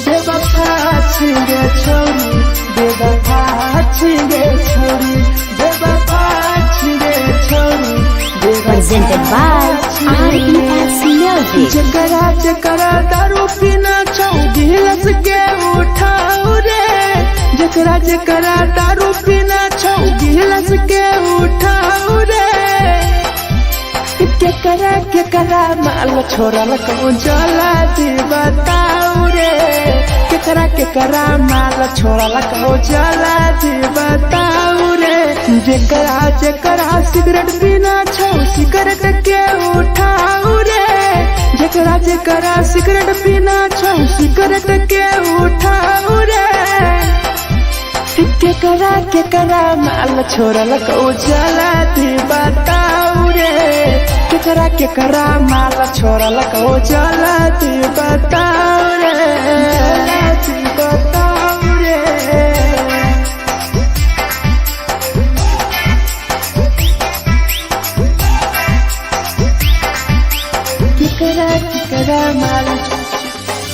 बेवफा छिगे छोरी, बेवफा छिगे छोरी, बेवफा छिगे छोरी। Presented by RES Music. जकरा जकरा दारू पीना छौ गिलस के उठाऊ रे, जकरा जकरा दारू पीना छौ गिलस के उठाऊ रे। केकरा केकरा माल छोड़ल कौन चला दी बताऊ रे, केकरा केकरा माल छोड़ल कौन चला दी बताऊ रे। जेकरा जेकरा सिगरेट पीना छौ सिगरेट के उठाऊ रे, जेकरा जेकरा सिगरेट पीना छौ सिगरेट के उठाऊ रे। केकरा केकरा माल छोड़ल कौ चला दी बताऊ रे, केकरा केकरा माल छोड़ल कौ चला दी बताऊ रे, चला दी बताऊ रे। केकरा केकरा माल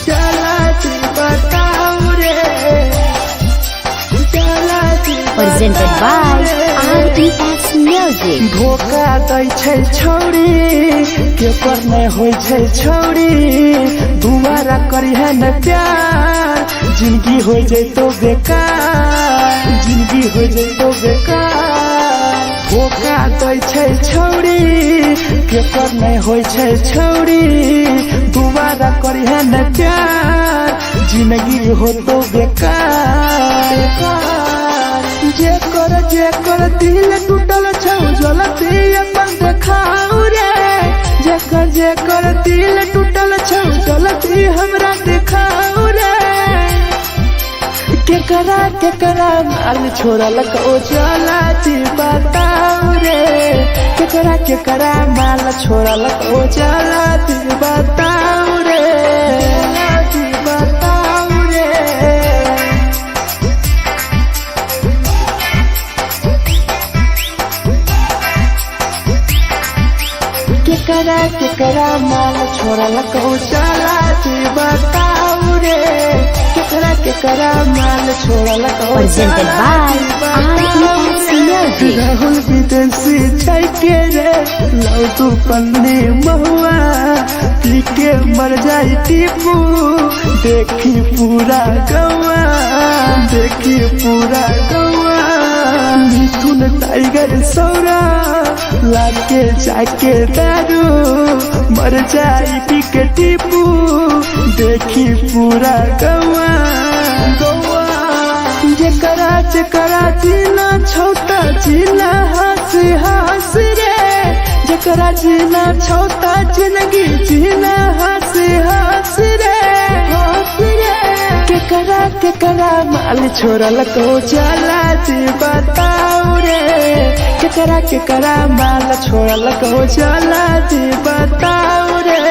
चला दी बताऊ रे, चला दी। Presented by RES Music. धोखा दै छै छौरी, केकर नै होइ छै छौरी, दुबारा करिहे न प्यार, जिंदगी हो जैतो बेकार, जिंदगी हो जैतो बेकार। धोखा दै छै छौरी, केकर नै होइ छै छौरी, दुबारा करिहे न प्यार, जिंदगी होतो बेकार। जेकर जेकर दिल टूटल छौ जलती अपन देखाऊ रे, जेकर जेकर दिल टूटल छौ जलती हमरा देखाऊ रे। केकरा केकरा माल छोड़ल कौ चला दी बताऊ रे, केकरा केकरा माल छोड़ल कौ चला दी बताऊ रे, चला दी बताऊ रे। केकरा केकरा माल छोड़ल कौ चला दी बताऊ रे, केकरा केकरा माल छोड़ल कौ Presented by RES Music. Rahul विदेशी जाके रे लव तू पन्नी महुआ, पी के मर जाई टीपू, देखी पूरा गौआ, देखी पूरा गौआ। मिथुन टाइगर सौरा लाके जाके दारू, मर जाई पी के टीपू, देखी पूरा गौआ गौआ। जेकरा जेकरा जीना छौता जीना हंस हंस रे, जेकरा जीना छौता जिंदगी जीना हंस हंस रे, हंस रे। केकरा केकरा माल छोड़ल कौ चला दी बताऊ रे, केकरा केकरा माल छोड़ल कौ चला दी बताऊ रे।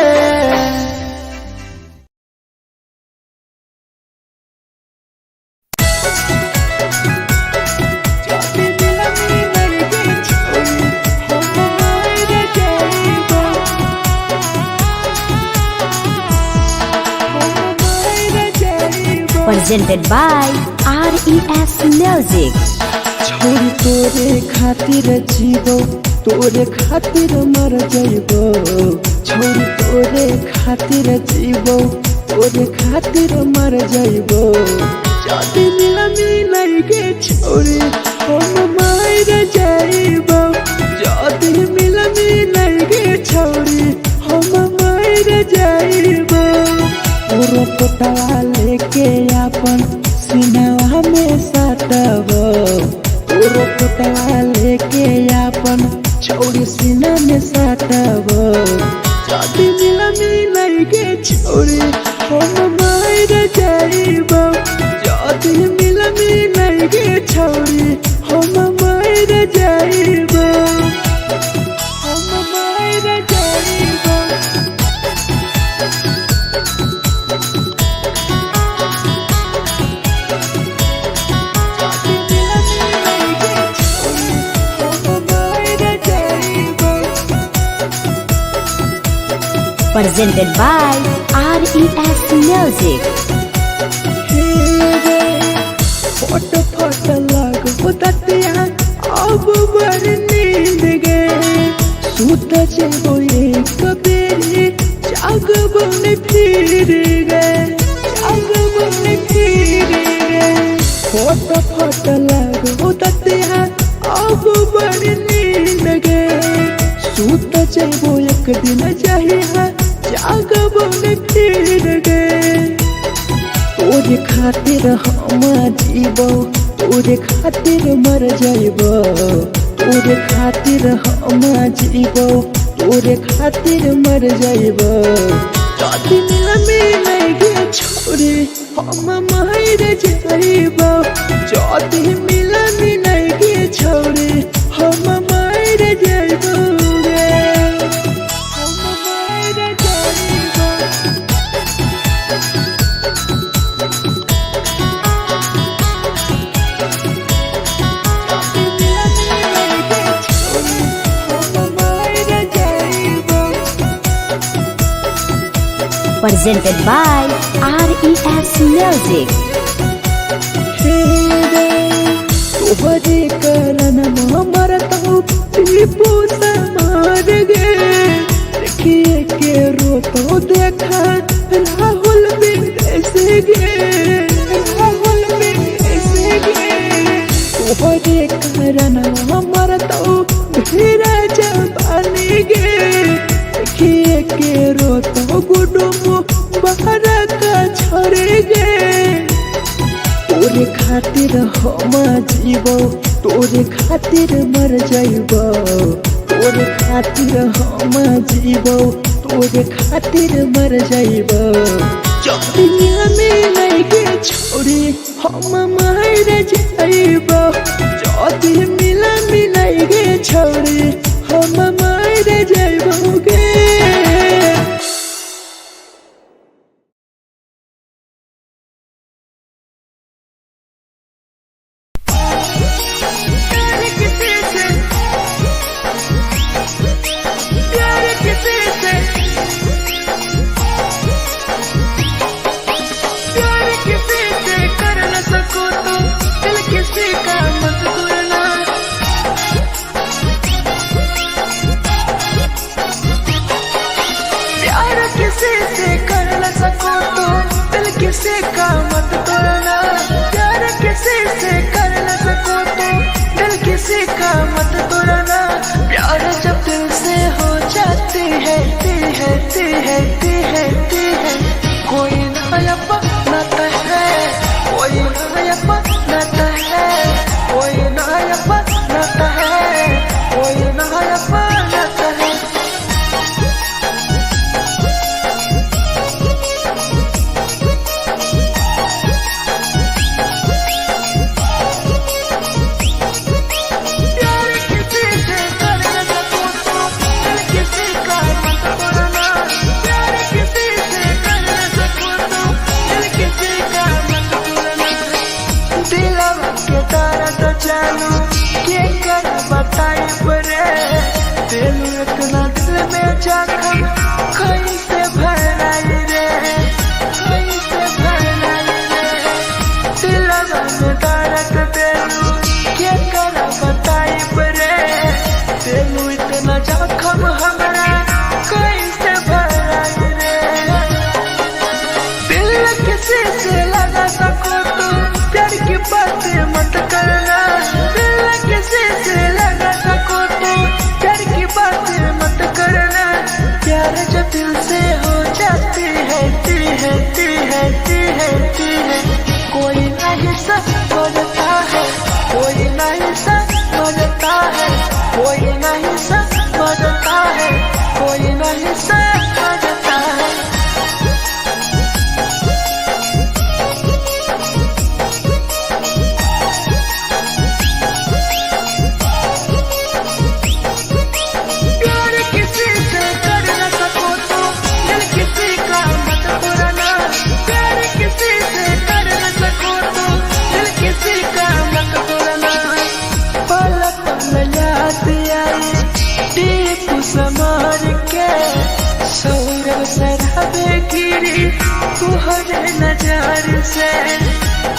Presented by RES Music. छोरी तोरे खातिर जीवो, तोरे खातिर मर जइबो, छोरी तोरे खातिर जीवो, तोरे खातिर मर जइबो। जदी मिलमी नहीं छोरी हम मर जइबो, जदी मिलमी नहीं छोरी हम मर जइबो। पूरा पोटवा लेके अपन सिनवा में सटबो, पूरा पोटवा लेके अपन छौरी सीना में सटबो। जदी मिलमी नहीं छोरी हम मर जइबो, जदी मिलमी नहीं छोरी हम मर जइबो, हम मर जइबो। जदी मिलमी नहीं छोरी Presented by RES Music. फट फट लागो दतिया अब बड़ नींद गे सुत जेबो एक बेरी जागबो ने फिर गे जागबो ने फिर गे फट फट लागो दतिया अब बड़ नींद गे सुत जेबो एक दिन जहिया जागबो ने फिर गे तोरे खातिर हम जीबो तोरे खातिर मर जाइबो तोरे खातिर हम जीबो तोरे खातिर मर जाइबो जदी मिल मिल छोरे हम मर जाइबो जदी मिल मिल छोरे हम मर जाइबो रे हम मर जाइबो। Presented by RES Music. तोहरे कारण मरतौ टीपू मार गे देखिए के रोतो देखा राहुल बिंदेश गे राहुल बिंदेश गे तोहरे कारण मरतौ भीरा जबानी गे देखिए के रोतो गुडुमु बाहर का छोड़े गे तोरे खातिर हम जीबो तोरे खातिर मर जाइबो तोरे खातिर हम जीबो तोरे खातिर मर जाइबो जदी मिल के छोरी हम मर जाइबो जदी मिल मिल के छोरी हम मर जाइबो गे। प्यार किसी से प्यार किसी से प्यार किसी से कर न सको तो दिल किसी का मत तोड़ना। प्यार किसी से कर न सको तो दिल किसी का मत तोड़ना। प्यार किसी से कर न सको तो दिल किसी का मत तोड़ना। प्यार जब दिल से हो जाती है ती है ती है ती है ती है कोई ना अपनाता है कोई ना अपनाता है कोई ना अपनाता है कोई ना अपनाता है। प्यार किसी से कर न सको तो दिल किसी का मत तोड़ना। प्यार किसी से कर न सको तो दिल किसी का मत तोड़ना। दिलवा के दर्द जानू के कर बताई परे दिल इतना दिल में जख्म कैसे भराई रे कैसे भराई रे दिलवा में दर्द देलू के कर बताई परे दिल इतना जख्म हमरा कैसे भराई रे। दिल किसी से लगा सको तो प्यार की बातें मत करना। दिल किसी से लगा सको तो प्यार की बातें मत करना। प्यार जब दिल से गिरी तुहरे नजर से,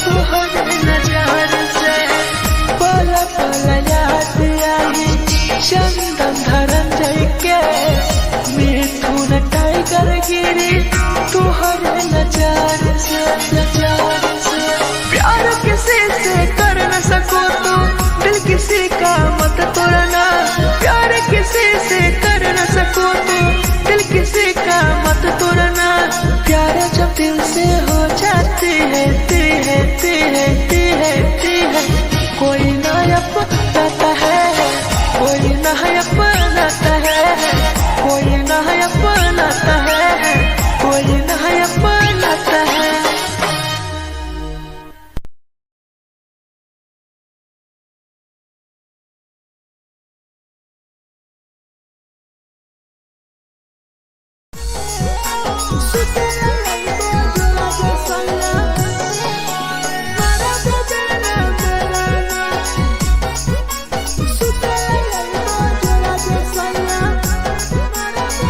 तुहरे नजर से। पल पल याद आई चंदन धरन जय के, मिथुन टाइगर गिरी तुहरे नजर से, नजर से। प्यार किसी से कर न सको तो दिल किसी का मत तोड़ना, प्यार किसी से कर न सको तो दिल किसी का मत तोड़ना। प्यार जब दिल से हो जाती है, ती है, ती है, ती है, ती है, कोई ना अपनाता है, कोई ना अपनाता है, कोई ना अपनाता है, कोई ना अपनाता है।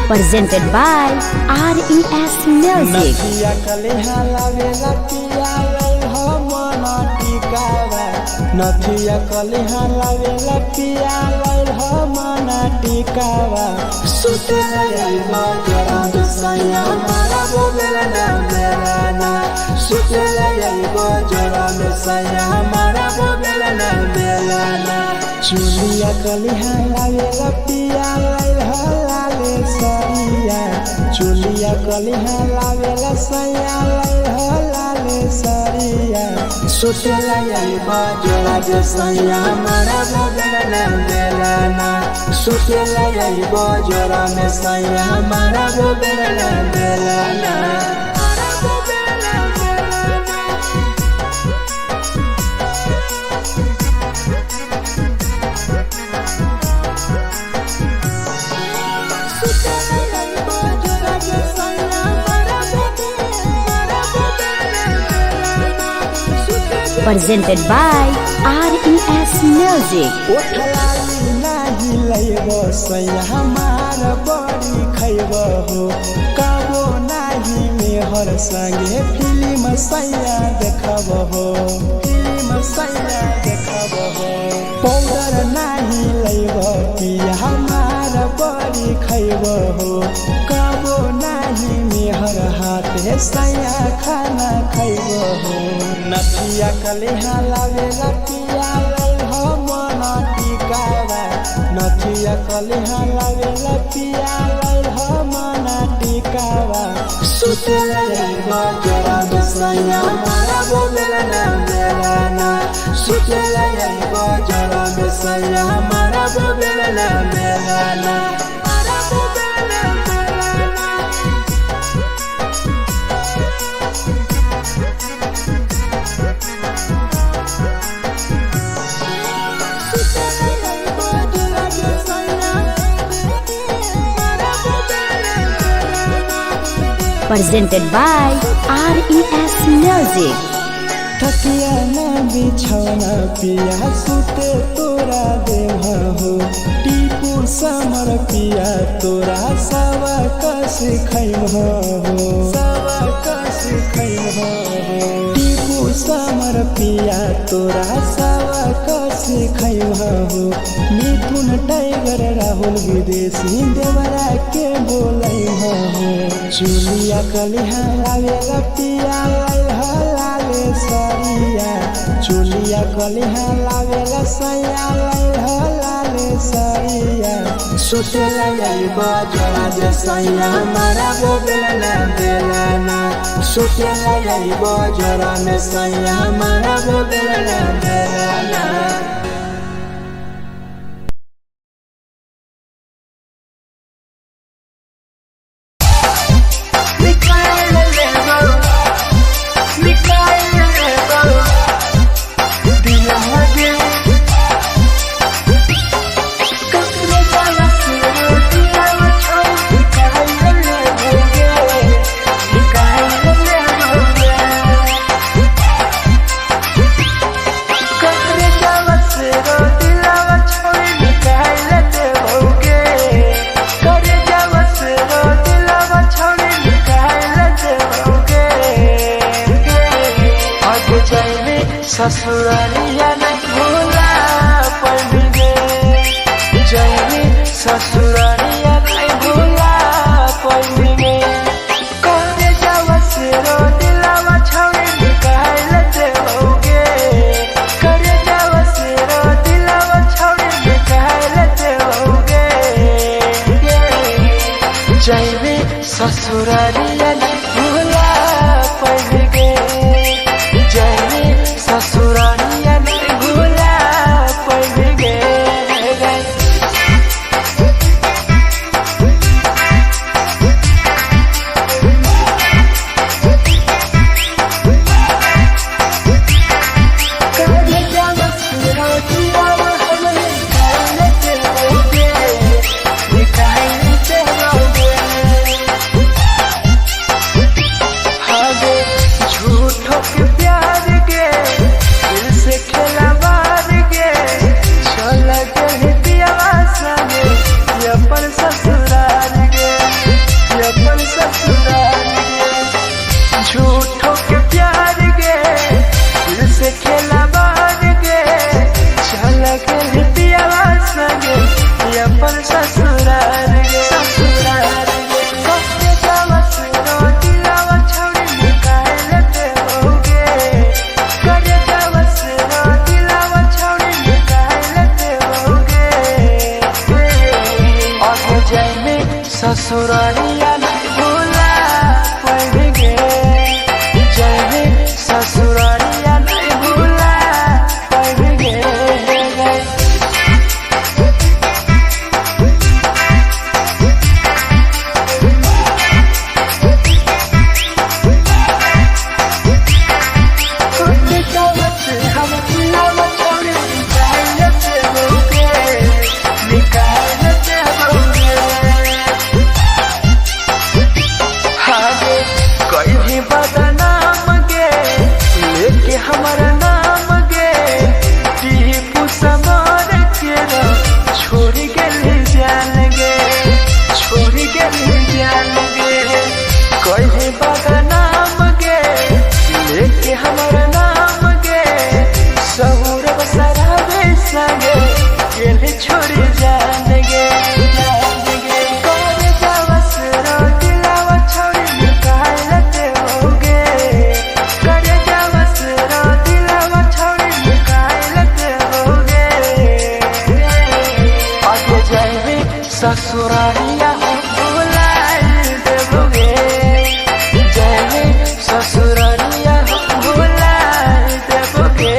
Presented by RES Music. नथिया कलेहा लावेला पिया हो मन टिकावा, नथिया कलेहा लावेला पिया हो मन टिकावा। सुतेला आइबो जरा सैया मारा बोलेला ना मेरा ना, सुतेला आइबो जरा सैया मारा बोलेला ना मेरा ना। चुलिया कलेहा लावेला पिया हो लाले सरिया, चुलिया कलिहा लावेला सैया हो लाले सरिया। सुतेला आइबो जोड़ा जे सैया मारा बोलेला बेला ना, सुतेला आइबो जोड़ा में सैया मारा बोलेला बेला ना। Presented by RES Music. ओठलाली नाही लैब सैया हमार बड़ी खैब हो, कबो नाही मेहर संगे फिल्म सैया देखब हो, फिल्म सैया देखब हो। पाउडर नाही लैब पिया हमार बड़ी खैब हो, कबो नाही मेहर हाथे सैया खाना खैब हो। नथिया कलेहा लावेला पिया हो मन टिकावा, नथिया कलेहा लावेला पिया हो मन टिकावा। सुतेला आइबो जोड़ा में सैया मारा बोलेला ना मेरा ना, सुतेला आइबो जोड़ा में सैया मारा बोलेला ना मेरा ना। Presented by RES Music. थकिया ना बिछौना पिया सुते तोरा देह हो, टीपू समर पिया तोरा सावा कस खैम हो, सावा कस खैम हो। टीपू समर पिया तोरा सावा कस खैम हो, मिथुन टाइगर राहुल विदेशी देवरा के बोलै हो। चुलिया कलिहा लावेला पिया हो लाले सरिया, चुलिया कलिहा लावेला सैया हो लाले सरिया। सुतेला आइबो जोड़ा जे सैया मारा बोलेला बेला ना, सुतेला आइबो जोड़ा में सैया मारा बोलेला बेला ना। ससुरारिया नहीं भूला पैबे जैबे ससुरारिया नहीं भूला पैबे करे जावा से रो दिलावा छौड़ी निकाल देवोगे करे जावा से रो दिलावा छौड़ी निकाल देवोगे जैबे ससुरारिया नहीं भूला पैबे जैबे ससुरारिया नहीं भूला पैबे। झूठो के प्यार के दिल से खेला मार के चल गए पियावा संगे ये अपन ससुराल के ये अपन ससुराल के झूठो के प्यार के दिल से खेला मार के चल गए पियावा संगे ये अपन ससुराल के ससुराल के कहे जावा सुनो दिलावा छोड़ी निकाल देवोगे करे जावा सुनो दिलावा छोड़ी निकाल देवोगे और जाए ससुरालिया नहीं भूला पैबे जाए ससुरालिया नहीं भूला पैबे। कहीं बदनाम गे लेके हमारा नाम गे टीपू समार के छोड़ के ले जान गे छोड़ के ले जान गे कहीं बदनाम गे लेके हमारा नाम गे सहूर बसरा संगे गेले छोड़ जान गे जान गे करे जावा सरो दिलावा छोड़ी निकाल देवोगे करे जावा सरो दिलावा छोड़ी निकाल देवोगे आगे जाएबे ससुरालिया भुलाई देवोगे जाएबे ससुरालिया भुलाई देवोगे।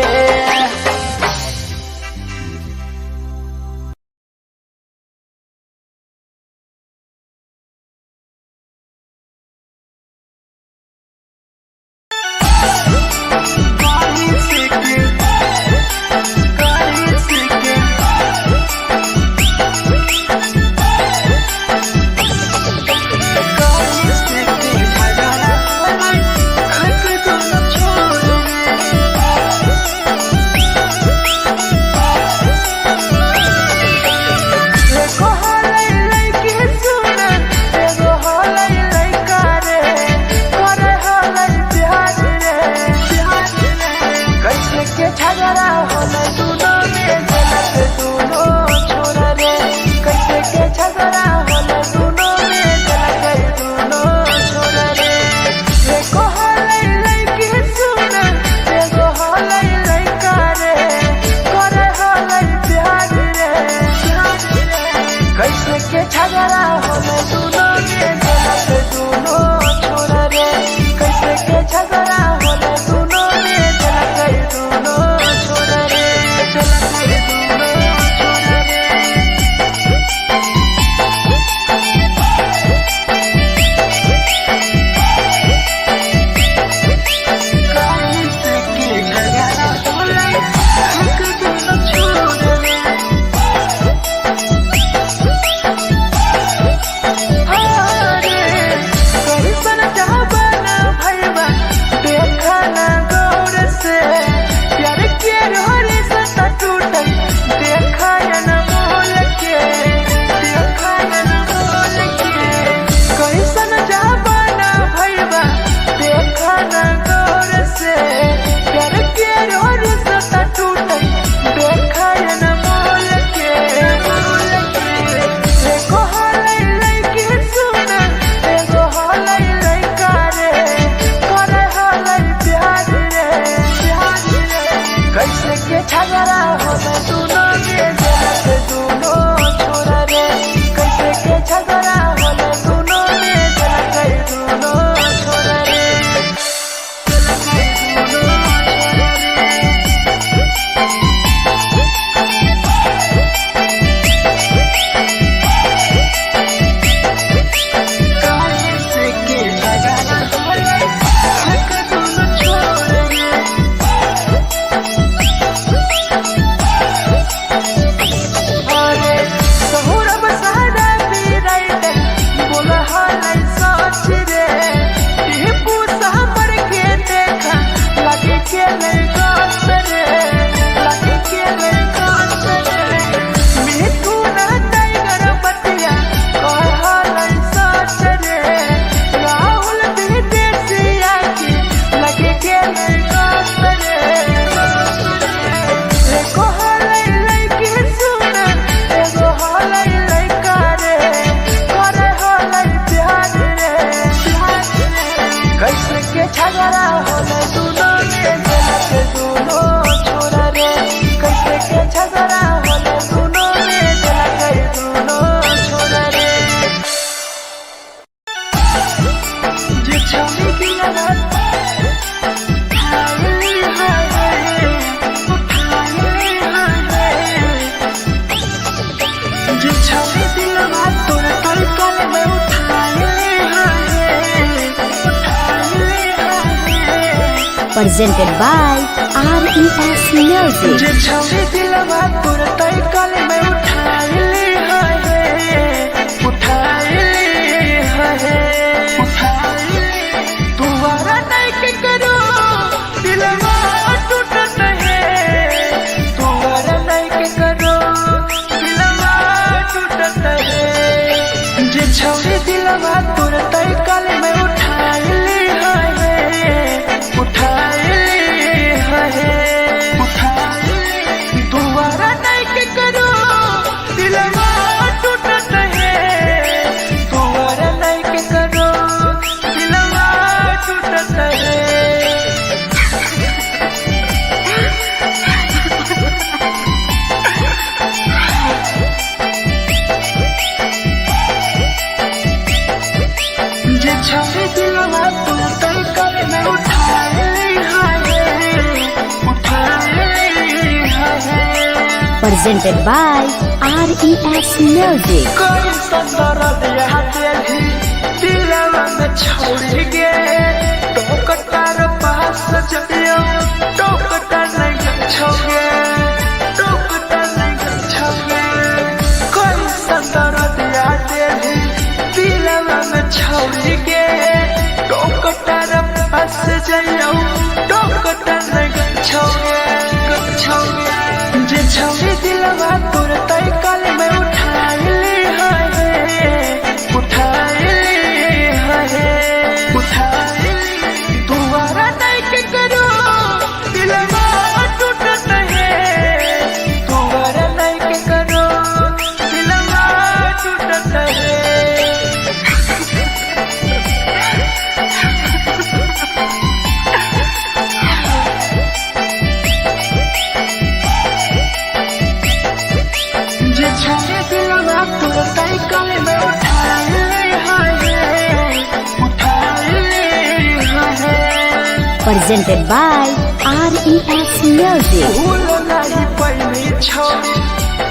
कैसे के झगड़ा होले दुनो में जलत दुनो छोरा रे कैसे के झगड़ा होले दुनो में जलत दुनो छोरा रे एको होले लइकी सुन एगो होले लइका रे करे होले प्यार रे कैसे के झगड़ा होले दुनो में जलत दुनो छोरा रे कैसे के झगड़ा होले दुनो में जलत दुनो छोरा रे जलत दुनो छोरा रे। के झगड़ा होले दुनो रे जलक दुनो छोरा रे। कैसे के झगड़ा होले दुनो रे जलक दुनो छोरा रे। जलक दुनो छोरा रे। कैसे के झगड़ा होले जलक दुनो छोरा रे। अरे सहुरब सहरा पीराइट बोला हालै सच रे। टिपू सहबर के देखा लगे के ले गाछ रे, लगे के ले गाछ रे। मिठू ना टाइगर बतिया कह हालै सच रे। राहुल विदेशिया की लगे के ले गाछ रे। एको हालै लैकी सुन, एगो हालै लैका रे, करे हालै प्यार रे। कैसे के झगड़ा होले दुनो रे जलक दुनो छोरा रे। कैसे के झगड़ा होले दुनो रे जलक दुनो छोरा रे। जे छौरी दिलवा उठाइली हाय, उठाइली हाय। जे छौरी दिलवा तोरा तल तल में उठाइली हाय, उठाइली हाय। Presented by RES Music. जे छौरी दिलवा तोरा तल तल में उठाइली हाय, उठाइली हाय, उठाइली। तुम्हारा नहीं के करो दिलवा टूटत है। तुम्हारा नहीं के करो दिलवा टूटत है। जे छौरी दिलवा तोरा तल कल में उठाइली हाय, उठाइली हाय, उठाइली। तुम्हारा नहीं के करो दिलवा टूटत है। तुम्हारा नहीं के करो दिलवा टूटत है। जे छौरी दिलवा तोरा तल कल में उठाइली हाय, उठाइली हाय। Presented by RES Music. कोई दर्द यहाँ तेरी दिलवा में छोड़ गे। टोकटार पास जइयो टोकटा नहीं छोगे, टोकटा नहीं छोगे। कोई दर्द यहाँ तेरी दिलवा में छोड़ गे। टोकटार पास जइयो टोकटा नहीं छोगे, छोगे। जे छौरी दिलवा तोरा तय कल में उठाइली हाय, उठाइली हाय, उठाइली। तुम्हारा नहीं के करो दिलवा टूटत है। तुम्हारा नहीं के करो दिलवा टूटत है। जे छौरी दिलवा तोरा तय कल में उठाइली हाय, उठाइली हाय। Presented by RES Music. भूल नहीं पैली छोरी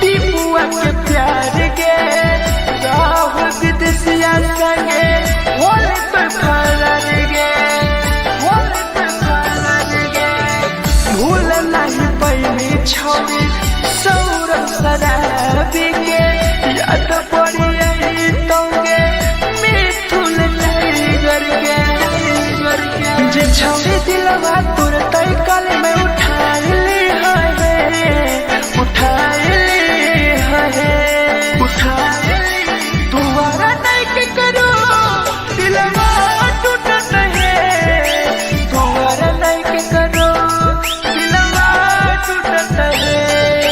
टीपुआ के प्यार गे। राहुल विदेशिया संगे होले पे फरार गे, होले पे फरार गे। भूल नहीं पैली छोरी सौरभ शराबी के। याद पड़ी आई तोगे मिथुन टाइगर के, टाइगर के। जे छौरी दिलवा तोरा तय कल में उठाइली हाय, उठाइली हाय, उठाइली। तुम्हारा नहीं के करो दिलवा टूटत है। तुम्हारा नहीं के करो दिलवा टूटत है।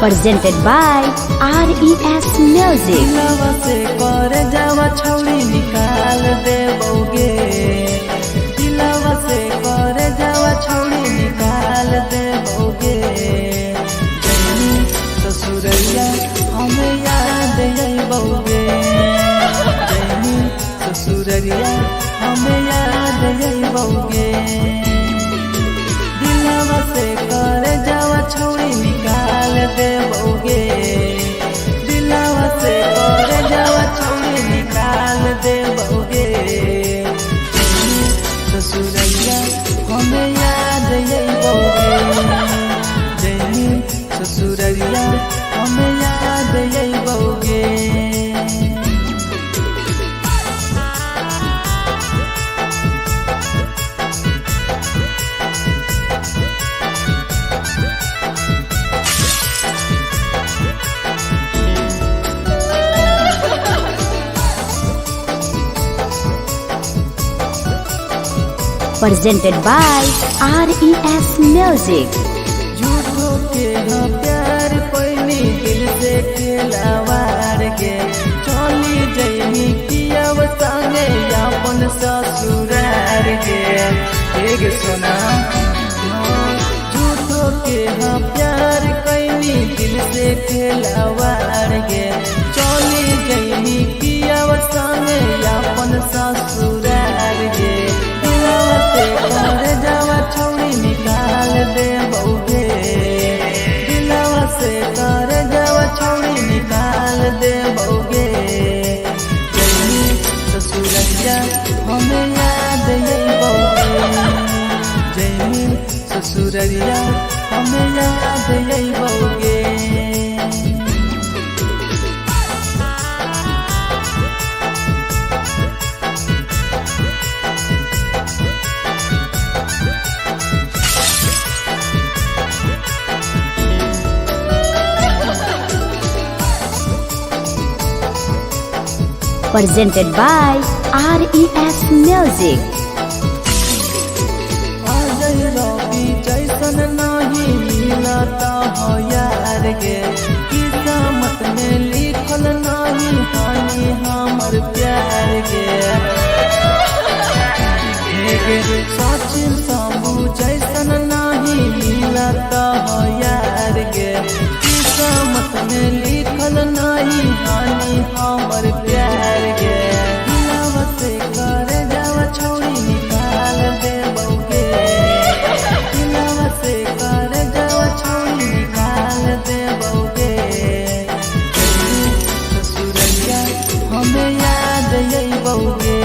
Presented by RES Music. दिलवा से कर जावा छौड़ी निकाल दे बौगे, दिलवा से कर जावा छौड़ी निकाल दे बौगे। जैनी ससुरैया हमें याद अइबौगे, जैनी ससुरैया हमें याद अइबौगे। दिलवा से कर जावा छौड़ी निकाल दे बौगे, दिलवा से कर जावा छौड़ी निकाल दे बौगे। ससुरैया हमें याद अइबौगे, जैनी ससुरैया हमें याद अइबौगे। Presented by RES Music. झूठो के हम प्यार पैनी दिल से खेलावार के, चली जैनी किया संगे अपन ससुरार के। एक सुना झूठो के हम प्यार कैनी दिल से खेलावार के, चली जैनी किया संगे अपन ससुरार के। दिलवा से कर जावा छौड़ी निकाल दे बौगे, दिलवा से कर जावा छौड़ी निकाल दे बौगे। जैनी ससुरैया हमें याद अइबौगे, जैनी ससुरैया हमें याद अइबौगे। Presented by RES Music. Ajay रवि जैसन नहीं मिलता हो यार गे, किस्मत में लिखल नहीं हानि हमर प्यार गे। सचिन शंभू जैसन नहीं मिलता हो यार गे, किस्मत में लिखल नहीं हानि हमर प्यार गे। दिलवा से कर जावा छौड़ी निकाल दे बौगे, दिलवा से कर जावा छौड़ी निकाल दे बौगे। ससुरैया हमें याद अइबौगे,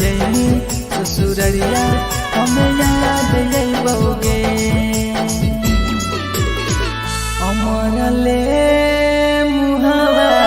जैनी ससुरैया हमें याद अइबौगे।